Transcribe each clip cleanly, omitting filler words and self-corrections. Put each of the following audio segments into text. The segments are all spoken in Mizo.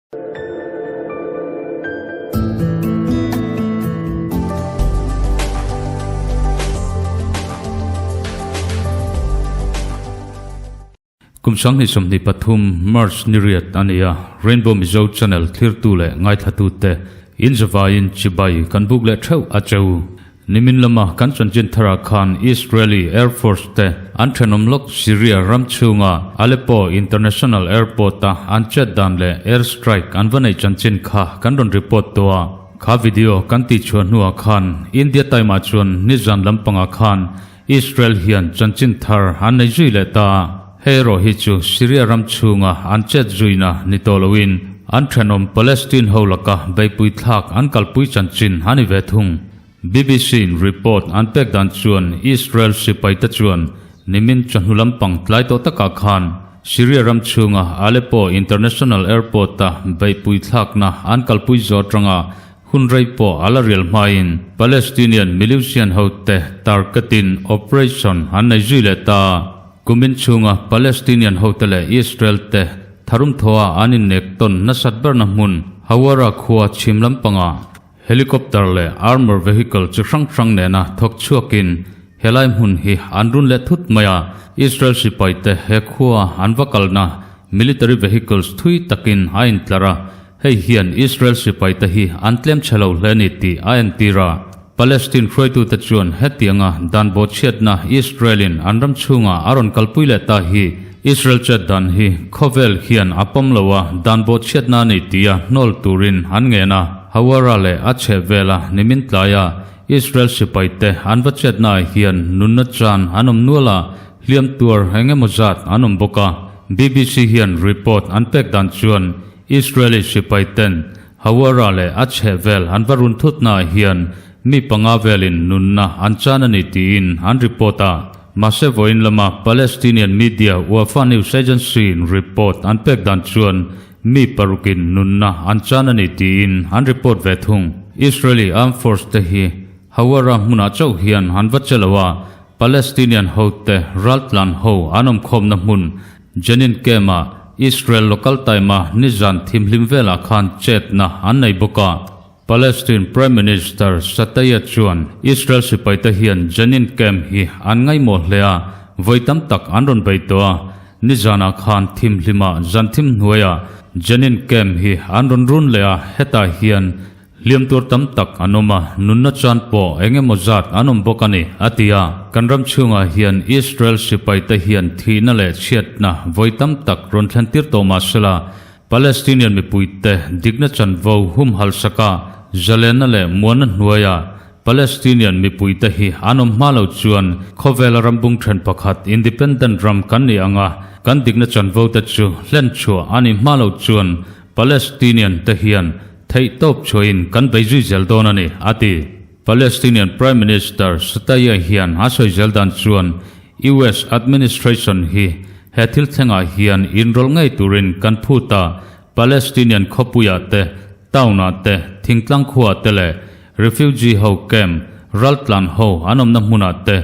Kum 2023 March ni riat a ni a, Rainbow Mizo Channel thlirtu leh ngaithlatute inzavaiin chibai kan buk leh theuh a cheu. Nimin lama kan chanchin tharah khan Israeli Air Force te an thenawm lawk Syria ram chhunga Aleppo International Airport-a an chet dan leh air strike an va neih chanchin kha kan rawn report tawh a. Kha video kan tihchhuah hnuah khan India Time-ah chuan nizan lampangah khan Israel hian chanchin thar an nei zui leh ta a. Hei erawh hi chu Syria ram chhunga an chet zuina ni tawh loin an thenawm Palestine ho laka beihpui thlak an kalpui chanchin a ni ve thung. BBC-in report an pek dan chuan Israel sipaite chuan nimin chawhnu lampang tlai tawh takah khan Syria ram chhunga Aleppo International Airport-a beihpui thlakna an kalpui zawh atanga hun rei pawh a la rial hmain Palestinian militian hote targetin operation an nei zui leh ta. Kumin chhunga Palestinian hote leh Israel te tharum thawha an innek tawn nasat berna hmun Hawara khua chhim lampangah Helicopter leh armour vehicle chi hrang hrang nena thawk chhuakin helai hmun hi an run leh thut mai a, Israel sipaite he khua an va kalna military vehicles thui takin a intlar a, hei hian Israel sipaite hi an tlem chhe lo hle ni tih a entir a. Palestine hruaitute chuan hetianga dan bawhchhiatna Israel-in an ram chhungah a rawn kalpui leh ta hi Israel chet dan hi khawvel hian a pawm lo a, dan bawhchhiatna a ni tia hnawl turin an ngen a. Hawara leh a chheh vela nimin tlaia Israel sipaite an va chetnaah hian nunna chan an awm nual a, hliam tuar eng emaw zat an awm bawk a. BBC hian report an pek dan chuan Israeli sipaiten Hawara leh a chheh vel an va run thutnaah hian mi panga velin nunna an chan a ni tiin an report a. Mahse vawiin lama Palestinian media Wafa News Agency-in report an pek dan chuan mi parukin nunna an chan a ni tiin an report ve thung. Israeli Armed Force te hi Hawara hmunah chauh hian an va che lo a, Palestinian hote raltlan ho an awmkhawmna hmun Jenin camp-ah Israel local time-a nizan thimhlim velah khan chetna an nei bawk a. Palestine Prime Minister Shtayyeh chuan Israel sipaite hian Jenin camp hi an ngaihmawh hle a, vawi tam tak an rawn bei tawh a. Nizanah khan thimhlimah zan thim hnuaiah Jenin camp hi an rawn run leh a, hetah hian hliam tur tam tak an awm a, nunna chan pawh eng emaw zat an awm bawk a ni, a ti a. Kan ram chhungah hian Israel sipaite hian thihna leh chhiatna vawi tam tak rawn thlentir tawh mah sela, Palestinian mipuite dikna chanvo humhalh saka zalenna leh muanna hnuaia Palestinian mipuite hi an awm hma lo chuan khawvela ram bung then pakhat independent ram kan ni anga kan dikna chanvo te chu hlen chhuah a nih hma lo chuan Palestinian te hian theihtawp chhuahin kan bei zui zel dawn a ni, a ti. Palestinian Prime Minister Shtayyeh hian a sawi zel dan chuan US administration hi he thil thlengah hian inrawlh ngei turin kan phut a, Palestinian khawpuiah te, town-ah te, thingtlang khuaah te leh refugee ho camp, raltlan ho an awmna hmunah te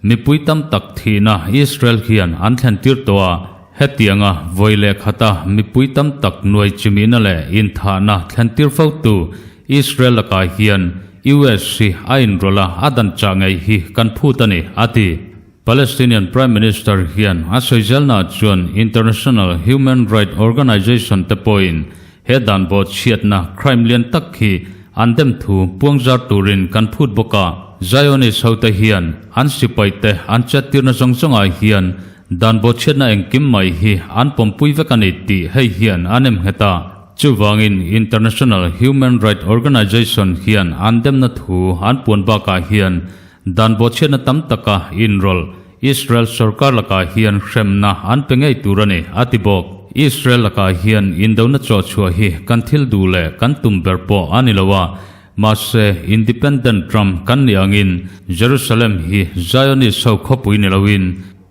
mipui tam tak thihna Israel hian an thlentir tawh a, hetianga vawi leh khata mipui tam tak nuai chimihna leh inthahna thlentir fotu Israel lakah hian US hi a inrawlh a, a dan chah ngei hi kan phut a ni, a ti. Palestinian Prime Minister hian a sawi zelnaah chuan international human right organization te pawhin he dan bawhchhiatna crime lian tak hi an dem thu puangzar turin kan phut bawk a. Zionist hote hian an sipaite an chettirna zawng zawngah hian dan bawhchhiatna engkim mai hi an pawmpui vek a ni tih hei hian a nem nghet a. Chuvangin International Human Right Organization hian an demna thu an puan bakah hian Dan bawhchhiatna tam taka inrawlh Israel sorkar lakah hian hremna an pe ngei tur a ni, a ti bawk. Israel lakah hian indona chawhchhuah hi kan thil duh leh kan tum ber pawh a ni lo a, mahse independent ram kan nih angin Jerusalem hi Zionist ho khawpui ni loin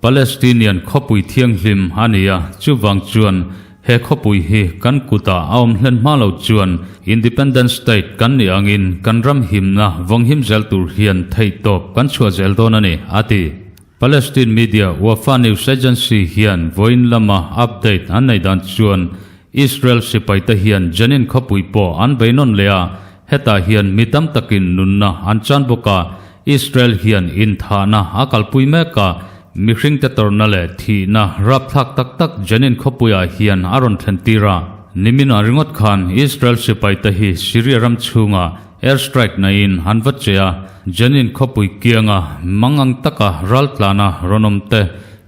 Palestinian khawpui thianghlim a ni a, chuvang chuan he khawpui hi kan kutah a awm hlen hma lo chuan Independent State kan nih angin kan ram himna vawnghim zel tur hian theihtawp kan chhuah zel dawn a ni, a ti. Palestine media Wafa News Agency hian vawiin lama update an nei dan chuan. Israel sipaite hian Jenin khawpui pawh an bei nawn leh a, hetah hian mi tam takin nunna an chan bawk a, Israel hian inthahna a kalpui mek a, mihringte tawrhna leh thihna rapthlak tak tak Jenin khawpuiah hian a rawn thlen tir a. Niminah ringawt khan Israel sipaite hi Syria ram chhungah air strike naiin an va che a, Jenin khawpui kianga mangang taka raltlana rawn awmte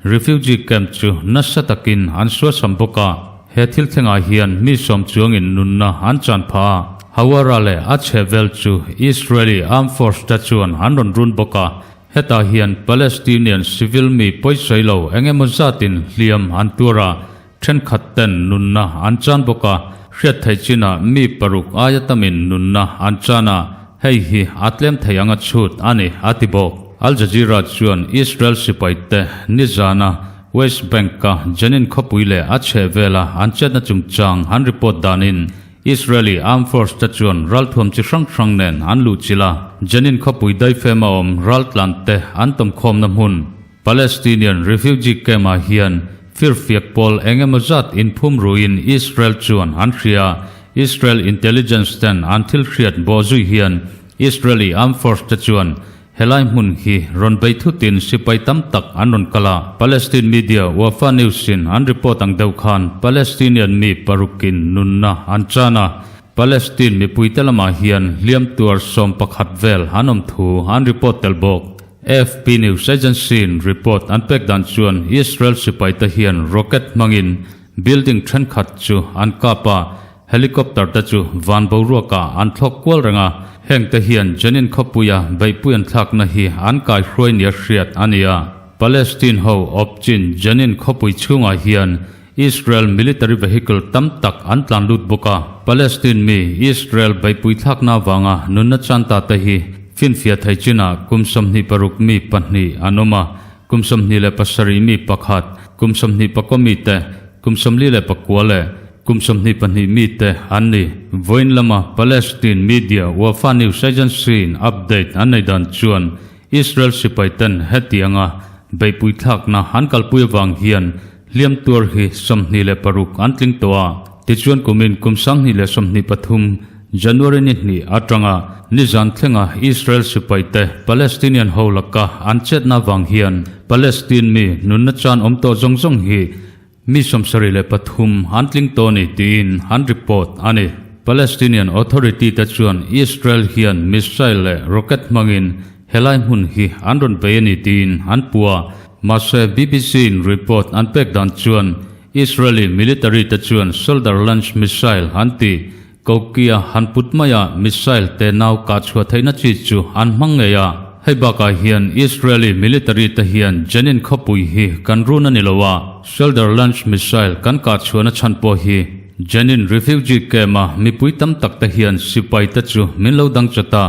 Refugee camp chu nasa takin an suasam bawk a, he thil thlengah hian mi sawm chuangin nunna an chan phah a, Hawara leh a chhehvel chu Israeli armed force te chuan an rawn run bawk a, hetah hian Palestinian civil mi pawisawi lo eng emaw zatin hliam an tuar a, thenkhat ten nunna an chan bawk a, hriat theih chinah mi paruk aia tamin nunna an chan a, Hei hi a tlem thei anga chhut a ni, a ti bawk. Al Jazeera chuan Israel sipaite nizana West Bank-a Jenin khawpui leh a chhehvela an chetna chungchang an report danin Israeli armed force te chuan ralthuam chi hrang hrang nen an luhchilh a, Jenin khawpui daifema awm raltlante an tawmkhawmna hmun Palestinian refugee camp-ah hian firfiak pawl eng emaw zat inphum ruiin Israel chuan an hria. Israel intelligence ten an thil hriat bawh zui hian Israeli armed force te chuan helai hmun hi rawn bei thutin sipai tam tak an rawn kal a. Palestine media Wafa News in an report ang deuh khan Palestinian mi parukin nunna an chan a, Palestine mipuite lamah hian hliam tuar 11 vel an awm thu an report tel bawk. AFP News Agency-in report an pek dan chuan Israel sipaite hian rocket hmangin building thenkhat chu an kap a, helicopter te chu van boruakah an thlawk kual reng a, hengte hian Jenin khawpuia beihpui an thlakna hi an kaihruai nia hriat a ni a. Palestine ho awpchin Jenin khawpui chhungah hian Israel military vehicle tam tak an tlan lut bawk a, Palestine mi Israel beihpui thlakna avanga nunna chan ta te hi finfiah thei chinah kum 26 mi pahnih an awm a, kum 27 mi pakhat, kum 24 mi te, kum 49 leh kum 22 mi te an ni. Vawiin lama Palestine media Wafa News Agency-in update an nei dan chuan Israel sipaiten hetianga beihpui thlakna an kalpui avang hian Hliam tuar hi 26 an tling tawh a, tichuan kumin kum 2023 January ni hnih atanga nizan thlenga Israel sipaite Palestinian ho laka an chetna vang hian Palestine mi nunna chan awm tawh zawng zawng hi mi 73 an tling tawh a ni tiin an report a ni. Palestinian Authority te chuan Israel hian missile leh rocket hmangin Helai hmun hi an rawn bei a ni tiin an pu a, mahse BBC in report an pek dan chuan Israeli military te chuan shoulder launch missile an ti kokia han put maia missile te nau kah chhuah theihna chi chu an hmang ngei a. Hei bakah hian Israeli military te hian Jenin khawpui hi kan run a ni lo a, shoulder launch missile kan kah chhuahna chhan pawh hi Jenin refugee camp a mipui tam tak te hian sipai te chu min lo dang chat a,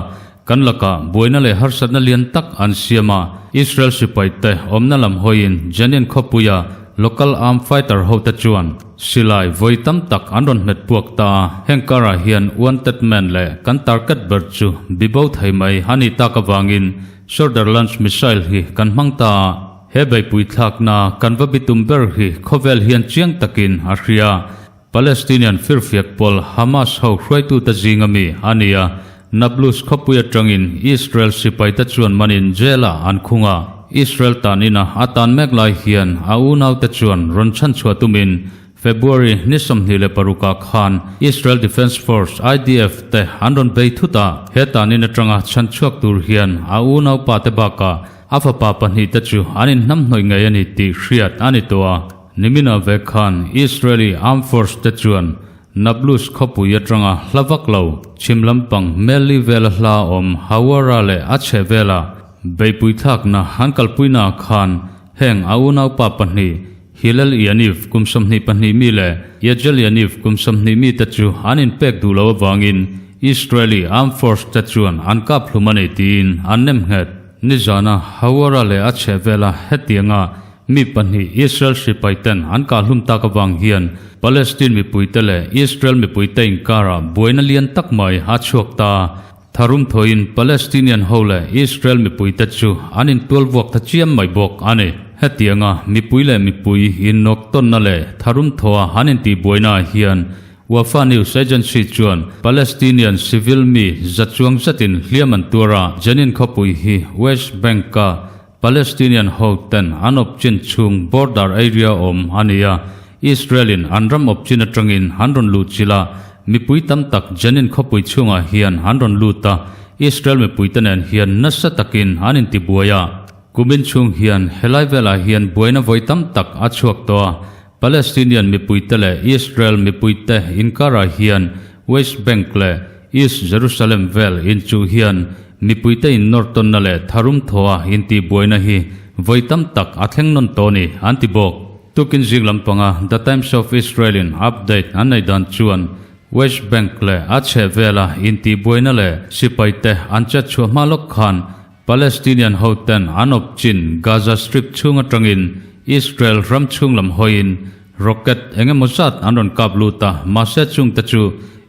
Kan lakah buaina leh harsatna lian tak an siam a, Israel sipaite awmna lam hawiin Jenin khawpuia local armed fighter hote chuan silai vawi tam tak an rawn hmet puak ta a, heng karah hian wanted man leh kan target ber chu bibo thei mai a nih tak avangin shoulder launch missile hi kan hmang ta a, he beihpui thlakna kan va bitum ber hi khawvel hian chiang takin a hria. Palestinian firfiak pawl Hamas ho hruaitute zinga mi a ni a, Nablus khawpui atangin Israel sipaite chuan manin jail-ah an khung a. Israel tan ina a tan mek lai hian a unaute chuan rawn chhanchhuah tumin February ni 26 ah khan Israel Defense Force, IDF, te an rawn bei thut a, he tan in atanga chhanchhuak tur hian a unaupa te bakah a fapa pahnihte chu an inhnamhnawih ngei a ni tih hriat a ni tawh a. Nimina vek khan Israeli Armed Force te chuan Nablus khawpui atanga hla vak lo, chhim lampang Meli vela hla awm Hawara leh a chhe vela beihpui thlakna an kalpuinaah khan heng a unaupa pahnih Hillel Yaniv kum 22 mi leh Yagel Yaniv kum 20 mi te chu an inpek duh lo avangin Israeli Armed Force te chuan an kap hlum a ni tiin an nem nghet. Nizana Hawara leh a chhe vela hetianga Mi pahnih Israel hripaiten an kahhlum tak avang hian Palestine mipuite leh Israel mipuite inkarah buaina lian tak mai a chhuak ta. Tharum thawiin Palestinian ho leh Israel mipuite chu an intual vuak ta chiam mai bawk a ni. Hetianga mipui leh mipui innawk tawnna leh tharum thawha an intihbuainaah hian Wafa News Agency chuan Palestinian civil mi za chuang zetin hliam an tuar a, Jenin khawpui hi West Bank-a Palestinian ho ten an awp chin chhung border area awm a ni a, Israel in an ram awp chin atangin an rawn luh chilh a, mipui tam tak Jenin khawpui chhungah hian an rawn lut a, Israel mipuite nen hian nasa takin an intibuai a. Kumin chhung hian helai velah hian buaina vawi tam tak a chhuak tawh a, Palestinian mipuite leh Israel mipuite inkarah hian West Bank leh East Jerusalem vel inchuh hian mipuite innawrtawnna leh tharum thawha intihbuaina hi vawi tam tak a thleng nawn tawh a ni, an ti bawk. Tukin zing lampanga The Times of Israel-in update an neih dan chuan West Bank leh a chhehvela intihbuaina leh sipaite an chet chhuah hma lawk khan Palestinian hoten an awp chin Gaza Strip chhung atangin Israel ram chhung lam hawiin rocket eng emaw zat an rawn kap lut a, mahse chungte chu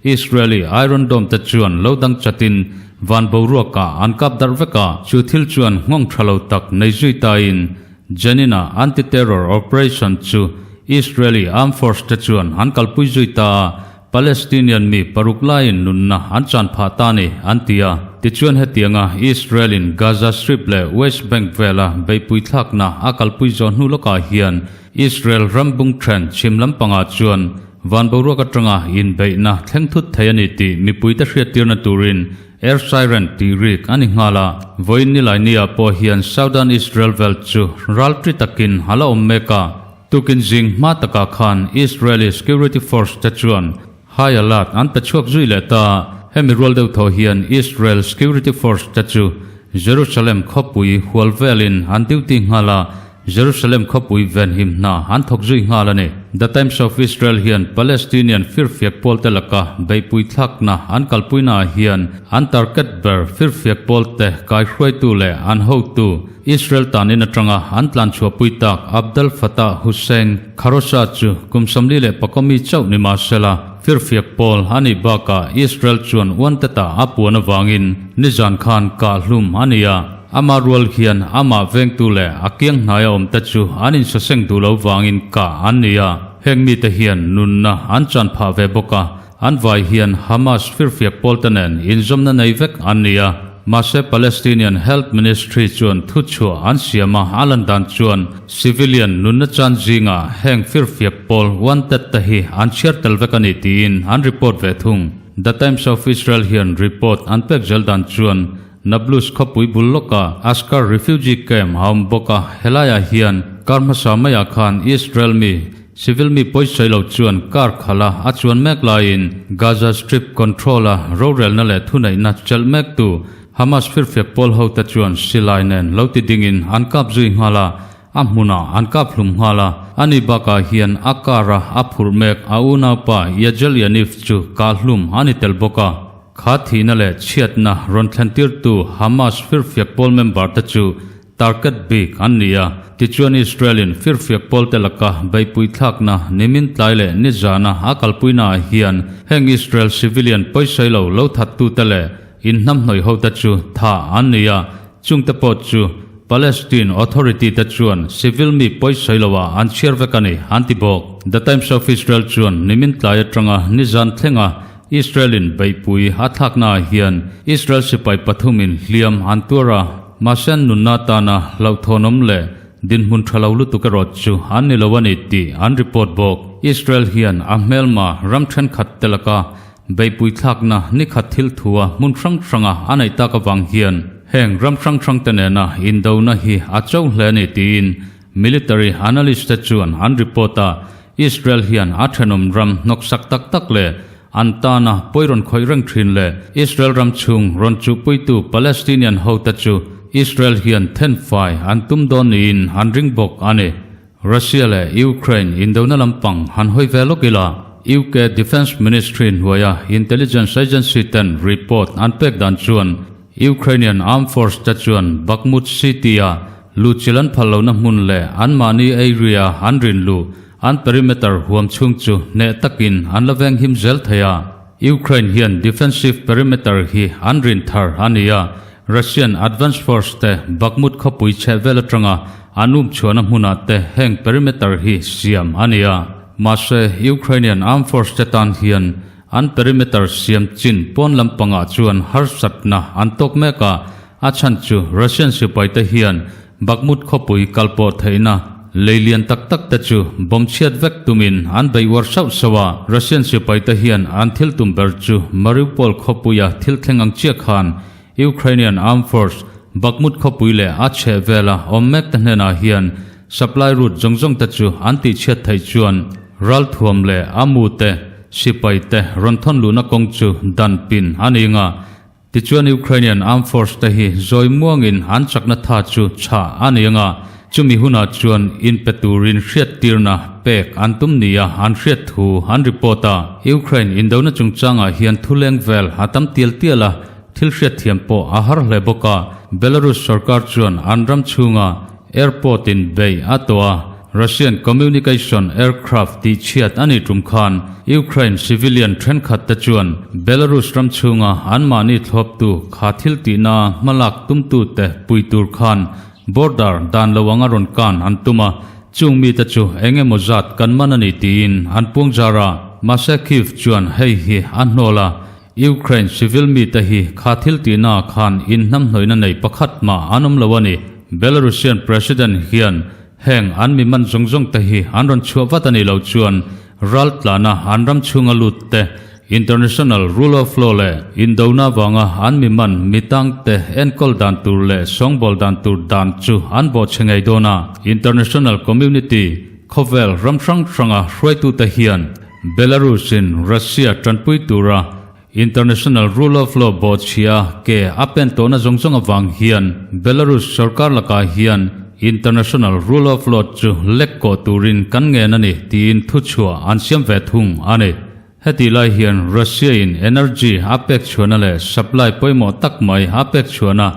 Israeli Iron Dome te chuan lo dang chatin van boruakah an kap darh vek a, chu thil chuan nghawng tha lo tak nei zui tain Jenin-a anti-terror operation chu Israeli armed force te chuan an kalpui zui ta a. Palestinian mi paruk laiin nunna an chan phah ta ni, an ti a. Tichuan hetianga Israel-in Gaza Strip leh West Bank vela beihpui thlakna a kalpui zawh hnu lawkah hian Israel ram bung then chhim lampangah chuan van boruak atanga inbeihna thleng thut thei a ni tih mipuite hriattirna turin air siren tih rik a ni nghal a. Vawiin Nilaini-ah pawh hian Southern Israel vel chu ralṭi takin a la awm mek a. Tukin zing hma takah khan Israeli security force te chuan high alert an pe chhuak zui leh ta. Hemi rual deuh thaw hian Israel security force te chu Jerusalem khawpui hual velin an duty nghal a, Jerusalem khawpui venhim hna an thawk zui nghal a ni. The Times of Israel hian Palestinian firfiak pawlte laka beihpui thlakna an kalpuinaah hian an target ber firfiak pawlte kaihruaitu leh an hotu Israel tan in atanga an tlan chhuahpui tak Abdel Fattah Hussein Kharosha chu kum 44 mi chauh ni mah sela, firfiak pawl a nih bakah Israel chuan uantetah a puan avangin nizan khan kah hlum a ni a. Ama rual hian amah vengtu leh a kiang hnaia awmte chu an insaseng duh lo vangin kah an ni a. Heng mite hian nunna an chan phah ve bawk a, An vai hian Hamas firfiak pawlte nen inzawmna nei vek an ni a, mahse Palestinian Health Ministry chuan thuchhuah an siam a, a lan dan chuan civilian nunna chan zingah heng firfiak pawl wanted te hi an chhiar tel vek a ni tiin an report ve thung. The Times of Israel hian report an pek zel dan chuan Nablus khawpui bul lawkah Askar refugee camp a awm bawk a, helaiah hian kar hmasa maiah khan Israel mi Civil mi pawisawi lo chuan car khalh a a chuan mek laiin Gaza Strip control-a rorelna leh thuneihna chelh mektu Hamas firfiak pawl hote chuan silai nen lo ti dingin an kap zui nghal a, a hmunah an kap hlum nghal a. Ani bakah hian a car-a a phurh mek a unaupa Yagel Yaniv chu kah hlum a ni tel bawk a. Kha thihna leh chhiatna rawn thlentirtu Hamas firfiak pawl member te chu Target bik an ni a, tichuan Israel-in firfiak pawlte laka beihpui thlakna nimin tlai leh nizana a kalpuinaah hian heng Israel civilian pawisawi lo lo thattute leh inhnamhnawih hote chu thah an ni a, chungte pawh chu Palestine Authority te chuan civil mi pawisawi loah an chhiar vek a ni, an ti bawk. The Times of Israel chuan nimin tlai atanga nizan thlenga Israel-in beihpui a thlaknaah hian Israel sipai pathumin hliam an tuar a, Mahse an nunna atana hlauhthawnawm leh dinhmun tha lo lutuk erawh chu an ni lo a ni tih an report bawk. Israel hian a hmelma ram thenkhat te laka beihpui thlakna nikhat thil thua hmun hrang hranga a neih tak avang hian heng ram hrang hrang te nena indona hi a cho hle a ni tiin military analyst te chuan an report a. Israel hian a thenawm ram hnawksak tak tak leh An tana pawi rawn khawih reng thin leh Israel ram chhung rawn chuhpuitu Palestinian hote chu Israel hian thenfai an tum dawn niin an ring bawk a ni. Russia leh Ukraine indona lampang han hawi ve lawk ila, UK Defence Ministry hnuaia intelligence agency ten report an pek dan chuan Ukrainian Armed Force te chuan Bakhmut city-a luhchilh an phal lohna hmun leh anmahni area an rin luh An perimeter huam chhung chu hneh takin an la veng him zel thei a. Ukraine hian defensive perimeter hi an rin thar a ni a. Russian Advance Force te Bakhmut khawpui chhehvel atanga an um chhuahna hmunah te heng perimeter hi siam a ni a. Mahse, Ukrainian Armed Force te tan hian an perimeter siam chin pawn lampangah chuan harsatna an tawk mek a, a chhan chu Russian sipai te hian Bakhmut khawpui kalpawh theihna lei lian tak tak te chu bomb chhiat vek tumin an beih uar sauh sauh a. Russian sipai te hian an thil tum ber chu Mariupol khawpuia thil thleng ang chiah khan Ukrainian Armed Force Bakhmut khawpui leh a chheh vela awm mek te hnenah hian supply route zawng zawng te chu an tihchhiat theih chuan ralthuam leh a mu te sipai te rawn thawn luhna kawng chu dan pin a ni nga. Tichuan Ukrainian Armed Force te hi zawi muangin an chakna tha chu chhah a ni anga, chumi hunah chuan inpe turin hriattirna pek an tum nia an hriat thu an report a. Ukraine indona chungchangah hian thuleng vel a tam tial tial a, thil hriatthiam pawh a har hle bawk a. Belarus sorkar chuan an ram chhunga Airport in bei a tawh a, Russian communication aircraft tih chhiat a nih tum khan Ukraine civilian thenkhat te chuan Belarus ram chhunga anmahni thlawptu kha thil tihna hmalak tumtu te pui tur khan border dan lo anga rawn kan an tum a, chung mite chu eng emaw zat kan man a ni tiin an puang zar a, mahse Kyiv chuan hei hi a hnawl a. Ukraine civil mite hi kha thil tihna ah khan inhnamhnawihna nei pakhat mah an awm lo a ni. Belarusian President hian heng an mi man zawng zawng te hi an rawn chhuah vat a nih loh chuan ral tlana an ram chhunga lut te, international rule of law leh indona avanga an mi man mi tang te enkawl dan tur leh sawngbawl dan tur dan chu an bawhchhe ngei dawn a. International community khawvel ram hrang hranga hruaitute hian Belarus-in Russia tanpui tura international rule of law bawhchhia ke a pen tawhna zawng zawng avang hian Belarus sorkar lakah hian international rule of law chu lek kawh turin kan ngen a ni tiin thuchhuah an siam ve thung a ni. Hetih lai hian Russia-in energy a pek chhuahna leh supply pawimawh tak mai a pek chhuahna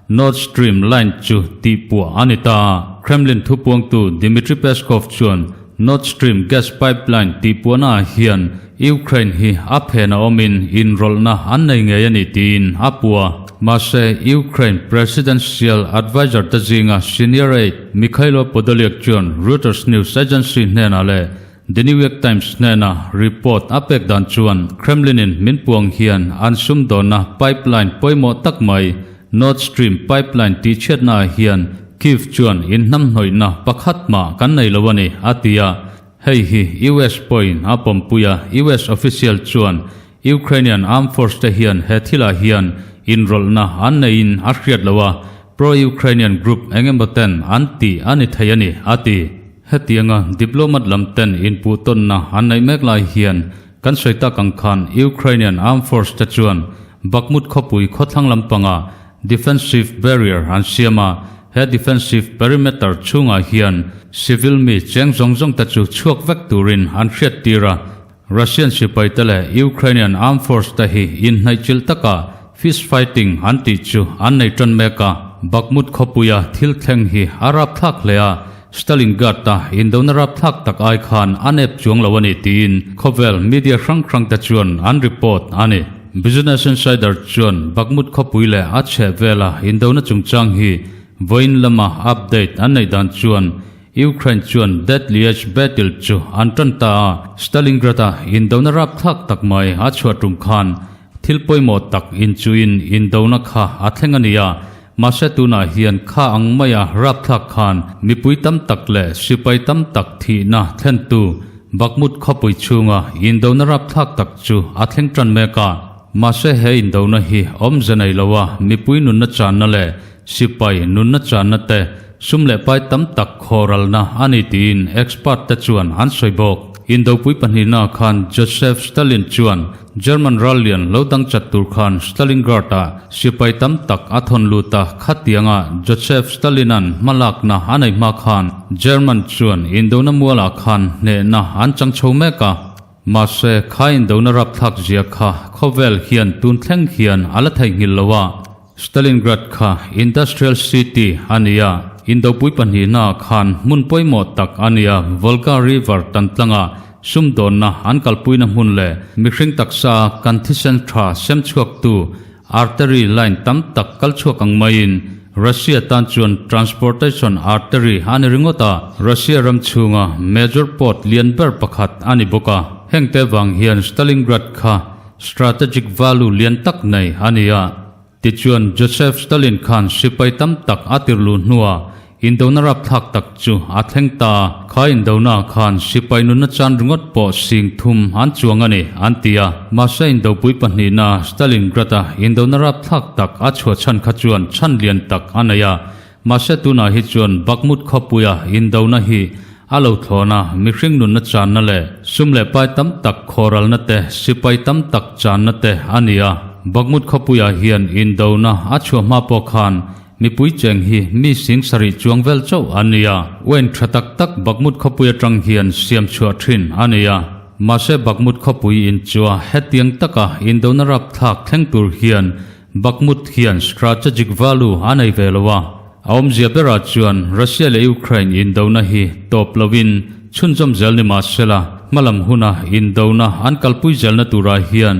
Nord Stream line chu tihpuah a ni ta a. Kremlin thupuangtu Dmitry Peskov chuan Nord Stream gas pipeline tihpuahnaah hian Ukraine hi a phen a awmin inrawlhna an nei ngei a ni tiin a pu a. Mahse, Ukraine presidential adviser te zinga senior aide Mykhailo Podolyak chuan Reuters news agency hnenah leh The New York Times hnena report a pek dan chuan Kremlin-in min puang hian an sumdawnna pipeline pawimawh tak mai Nord Stream pipeline tihchhiatnaah hian Kyiv chuan inhnamhnawihna pakhat mah kan nei lo a ni, a ti a. Hei hi US pawhin a pawmpui a, US official chuan Ukrainian armed force te hian he thilah hian inrawlhna an neiin a hriat lo a, pro-Ukrainian group eng emaw ten an tih a ni thei a ni, a ti. Hetianga diplomat lam ten inpuhtawnna an neih mek lai hian kan sawi tak ang khan Ukrainian armed force te chuan Bakhmut khawpui khawthlang lampanga defensive barrier an siam a, he defensive perimeter chhungah hian civil mi cheng zawng zawng te chu chhuak vek turin an hriattir a, Russian sipai te leh Ukrainian armed force te hi inhnaihchilh taka fist fighting an tih chu an nei tan mek a. Bakhmut khawpuia thil thleng hi a rapthlak hle a, Stalingrad-a indona rapthlak tak ai khan a nep chuang lo a ni tiin khawvel media hrang hrang te chuan an report a ni. Business Insider chuan Bakhmut khawpui leh a chhehvela indona chungchang hi vawiin lama update an neih dan chuan Ukraine chuan Deadly Edge Battle chu an tan ta a, Stalingrad-a indona rapthlak tak mai a chhuah tum khan thil pawimawh tak inchuhin indona kha a thleng a ni a, mahse tunah hian kha ang maia rapthlak khan mipui tam tak leh sipai tam tak thihna thlentu Bakhmut khawpui chhunga indona rapthlak tak chu a thleng tan mek a. Mahse he indona hi awmze nei lo a, mipui nunna channa leh sipai nunna channa te Sum leh pai tam tak khawralna a ni tiin expert te chuan an sawi bawk. Indopui pahnihna khan Joseph Stalin chuan German rallian lo dang chat tur khan Stalingrad-ah sipai tam tak a thawn lut a, khatianga Joseph Stalin-a'n hmalakna a nei hma khan German chuan indona mualah khan hnehna an chang chho mek a. Mahse, kha indona rapthlak zia kha khawvel hian tun thleng hian a la theihnghilh lo a. Stalingrad kha industrial city a ni a, Indopui pahnihna khan hmun pawimawh tak a ni a, Volga River tan tlanga sumdawnna an kalpuina hmun leh mihring taksa kan thisen tha sem chhuaktu artery line tam tak kal chhuak ang maiin Russia tan chuan transportation artery a ni ringawt a, Russia ram chhunga major port lian ber pakhat a ni bawk a. Hengte vang hian Stalingrad kha strategic value lian tak nei a ni a. Tichuan, Joseph Stalin khan sipai tam tak a tirhluh hnuah indona rapthlak tak chu a thleng ta. Kha indona khan sipai nunna chan ringawt pawh sing thum an chuang a ni, an ti a. Mahse indopui pahnihna Stalingrad-a indona rapthlak tak a chhuah chhan kha chuan chhan lian tak a nei a. Mahse tunah hi chuan Bakhmut khawpuia indona hi a lo thlawn a, mihring nunna channa leh sum leh pai tam tak khawralna te, sipai tam tak channa te a ni a. Bakhmut khawpuiah hian indona a chhuah hma pawh khan mipui cheng hi mi sing sarih chuang vel chauh an ni a. Wine tha tak tak Bakhmut khawpui atang hian siam chhuah thin a ni a. Mahse Bakhmut khawpui inchua hetiang taka indona rapthlak thleng tur hian Bakhmut hian strategic value a nei ve lo a, a awmzia berah chuan Russia leh Ukraine indona hi tawp loin chhunzawm zel ni mah sela, hmalam huna indona an kalpui zelna turah hian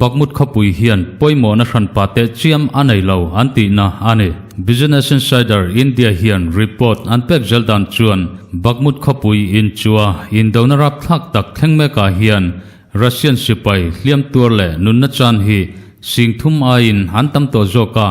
Bakhmut khawpui hian pawimawhna hranpa teh chiam a nei lo an tihna a ni. Business Insider India hian report an pek zel dan chuan Bakhmut khawpui inchua indona rapthlak tak thleng mekah hian Russian sipai hliam tuar leh nunna chan hi sing thum aiin an tam tawh zawk a,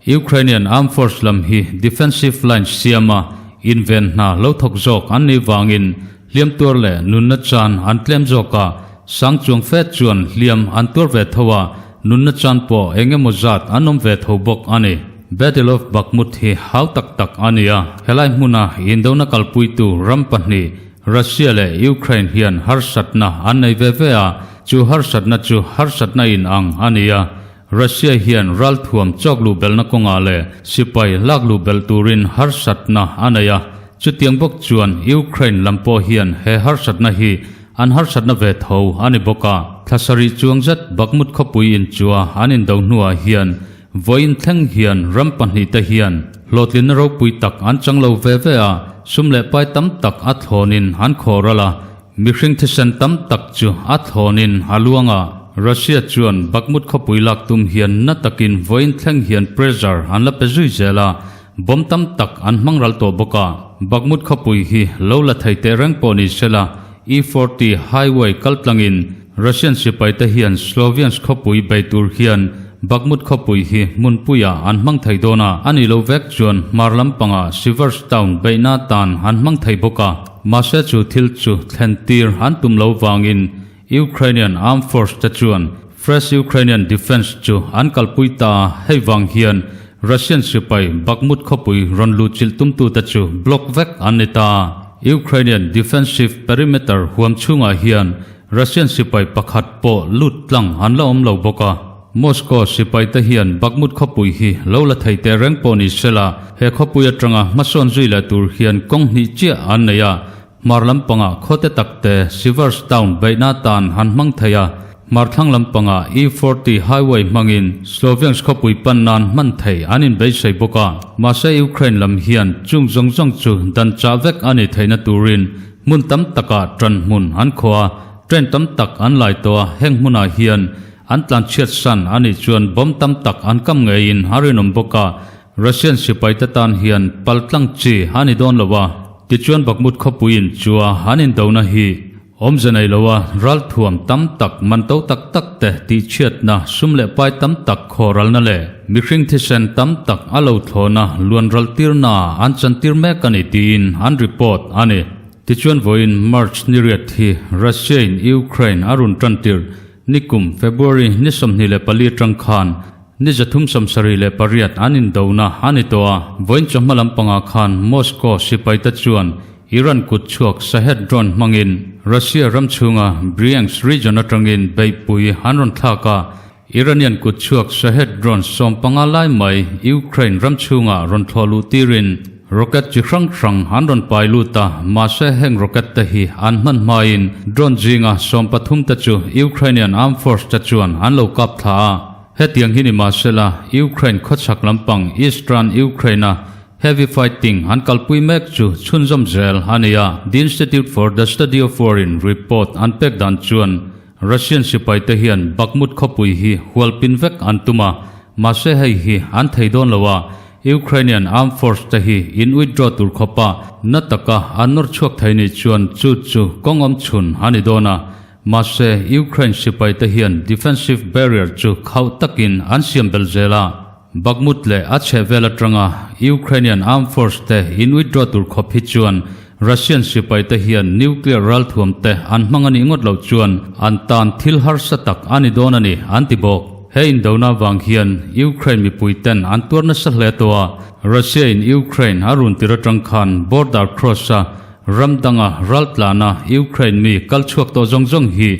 Ukrainian Armed Force lam hi defensive line siama inven hna lo thawk zawk an nih vangin hliam tuar leh nunna chan an tlem zawk a, sang chuang fe chuan hliam an tuar ve tho a, nunna chan pawh eng emaw zat an awm ve tho bawk a ni. Battle of Bakhmut hi hau tak tak a ni a, helai hmuna indona kalpuitu ram pahnih Russia leh Ukraine hian harsatna an nei ve ve a, chu harsatna chu harsatna in ang a ni a. Russia hian ralthuam chawk luh belhna kawngah leh sipai lak luh belh turin harsatna a nei a, chutiang bawk chuan Ukraine lam pawh hian he harsatna hi an harsatna ve tho a ni bawk a. Thla sarih chuang zet Bakhmut khawpui inchua an indo hnuah hian Vawiin thleng hian ram pahnihte hian hlawhtlinna ropui tak an chang lo ve ve a, sum leh pai tam tak a thlawnin an khawh ral a, mihring thisen tam tak chu a thlawnin a luang a. Russia chuan Bakhmut khawpui lak tum hian na takin vawiin thleng hian pressure an la pe zui zel a, bomb tam tak an hmang ral tawh bawk a. Bakhmut khawpui hi lo la thei teh reng pawh ni sela, E-forty highway kaltlangin Russian sipaite hian Sloviansk khawpui bei tur hian Bakhmut khawpui hi hmunpuiah an hmang thei dawn a, a nih lo vek chuan hmar lampangah Siversk town beihna tan an hmang thei bawk a. Mahse chu thil chu thlen tir an tum lo vangin Ukrainian Armed Force te chuan Fresh Ukrainian Defense chu an kalpui ta a, hei vang hian Russian sipai Bakhmut khawpui rawn luhchilh tumtute chu block vek an ni ta. Ukrainian defensive perimeter huam chhungah hian Russian sipai pakhat pawh lut tlang an la awm lo bawk a. Moscow sipaite hian Bakhmut khawpui hi lo la thei teh reng pawh ni sela, he khawpui atanga hmasawn zui leh tur hian kawng hnih chiah an nei a, Hmar lampangah khawte takte Sivers Town beihna tan han hmang thei a, hmar thlang lampangah E-forty highway hmangin Sloviansk khawpui pan nan hman thei an inbeisei bawk a. Mahse Ukraine lam hian chung zawng zawng chu dan chah vek a ni theihna turin hmun tam takah ṭan hmun an khawh a, train tam tak an lai tawh a, heng hmunah hian an tlanchhiat san a nih chuan bomb tam tak an kam ngeiin a rinawm bawk a, Russian sipaite tan hian pal tlang chi a ni dawn lo a, tichuan Bakhmut khawpuiin chua an indona hi awmze nei lo a, ralthuam tam tak, man to tak tak te tihchhiatna, sum leh pai tam tak khawralna leh mihring thisen tam tak a lo thlawna luan raltirna an chantir mek a ni tiin an report a ni. Tichuan vawiin March ni riat hi Russia-in Ukraine a run tantir nikum February ni 24 atang khan Ni 378 an indona a ni tawh a, vawiin chawhma lampangah khan Moscow sipaite chuan Iran kut chhuak Shahed drone hmangin Russia ram chhunga Bryansk region atangin beihpui an rawn thlak a, Iranian kut chhuak Shahed drone 15 lai mai Ukraine ram chhungah rawn thlawh luh tirin rocket chi hrang hrang an rawn pai lut a, mahse heng rocket te hi an hman hmain drone zinga 13 te chu Ukrainian armed force te chuan an lo kap thla a. Hetiang hi ni mahsela, Ukraine khawchhak lampang Eastern Ukraine-a heavy fighting an kalpui mek chu chhunzawm zel a ni a. The Institute for the Study of War-in report an pek dan chuan Russian sipaite hian Bakhmut khawpui hi hualpin vek an tum a. Mahse hei hi an thei dawn lo a, Ukrainian Armed Force te hi in withdraw tur khawpa na taka an nawr chhuak thei nih chuan chu chu kawng awm chhun a ni dawn a. Mahse Ukraine sipai te hian defensive barrier chu khauh takin an siam belh zel a. Bakhmut leh a chhehvel atanga Ukrainian Armed Force te in withdraw tur khawp hi chuan Russian sipai te hian nuclear ralthuam te an hmang a nih ngawt loh chuan an tan thil harsa tak a ni dawn a ni, an ti bawk. He indona vang hian Ukraine mipui ten an tuar nasa hle tawh a, Russia in Ukraine a run tir atang khan border cross a ram danga raltlana Ukraine mi kal chhuak tawh zawng zawng hi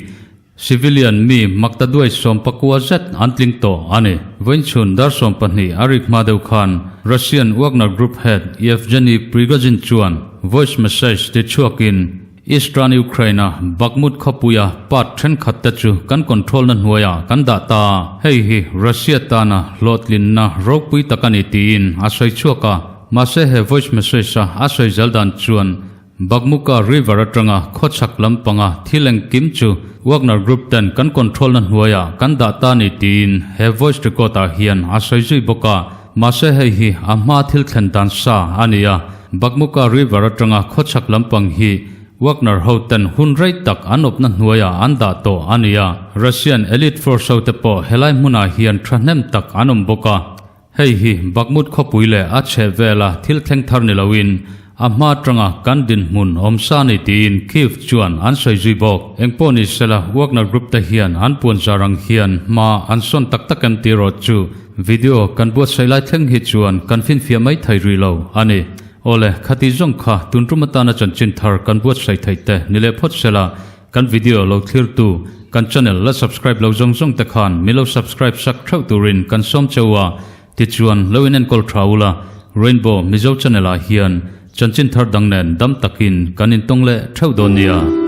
Civilian mi makta duai 14 zet an tling tawh a ni. Vawiinchhun dar 12 a rik hma deuh khan Russian Wagner Group head Yevgeny Prigozhin chuan voice message ti chhuakin Eastern Ukraine-a Bakhmut khawpuia part thenkhat te chu kan control na hnuaiah kan dah ta a, hei hi Russia tana hlawhtlinna ropui tak a ni tiin a sawi chhuak a. Mahse he voice message-a a sawi zel dan chuan Bakhmuka River atanga khawchhak lampanga thil engkim chu Wagner Group ten kan control na hnuaiah kan dah ta ni tiin he voice record ah hian a sawi zui bawk a. Mahse hei hi a hma thil thlen dan sa a ni a, Bakhmuka River atanga khawchhak lampang hi Wagner ho ten hun rei tak an awpna hnuaiah an dah tawh a ni a. Russian elite force ho te pawh helai hmunah hian thahnem tak an awm bawk a. Hei hi Bakhmut khawpui leh a chheh vela thil thleng thar ni loin a hma atanga kan dinhmun awm sa ni tiin Kyiv chuan an sawi zui bawk. Engpawh ni sela Wagner Group te hian an puan zar ang hian hma an sawn tak tak em tih erawh chu video kan buatsaih lai thleng hi chuan kan finfiah mai thei rih lo a ni. Awle, khati zawng kha tun tum atana chanchin thar kan buatsaih theih te ni leh phawt sela Kan video lo thlirtu, kan channel la subscribe lo zawng zawng te khan min lo subscribe sak theuh turin kan sawm cheu a, tichuan lo in enkawl tha ula, Rainbow Mizo channel ah hian chanchin thar dang nen dam takin kan intawng leh theuh dawn nia.